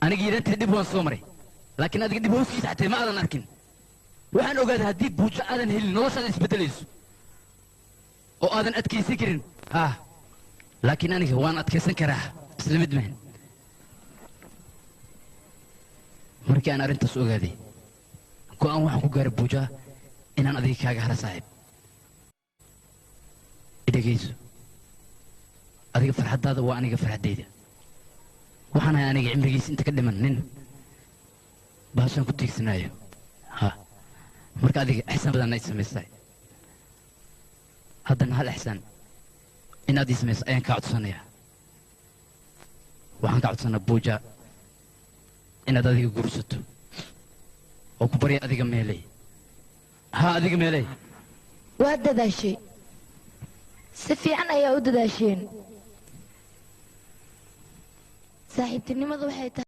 Aniga yaraantii dhib waan soo maray, laakiin adiga dhib hooskiisa xataa ma aadan arkin. Waxaan ogaaday haddii buujo aadan helin noloshaada isbedelayso oo aadan adkaysan karin. Ha, laakiin aniga waan adkaysan karaa, isla mid mahan. Markii aan arrintaas ogaaday, go'aan waxaan ku gaaray buuja inaan adiga kaaga hara saaxiib. Dhegayso, adiga farxaddaada waa aniga farxaddayda. Waxaan ahay aniga cimrigiisa inta ka dhiman nin baashaan ku tiigsanaayo. Ha, marka adiga ixsaan badanna i samaysay, haddana hal ixsaan inaad ii samayso ayaan kaa codsanayaa. Waxaan kaa codsanaa buuja inaad adiga guursato oo ku barya adiga meelay. Ha, adiga meelay. Waa dadaashay, si fiican ayaa u dadaasheen. Saaxiibtinimadu waxay tahay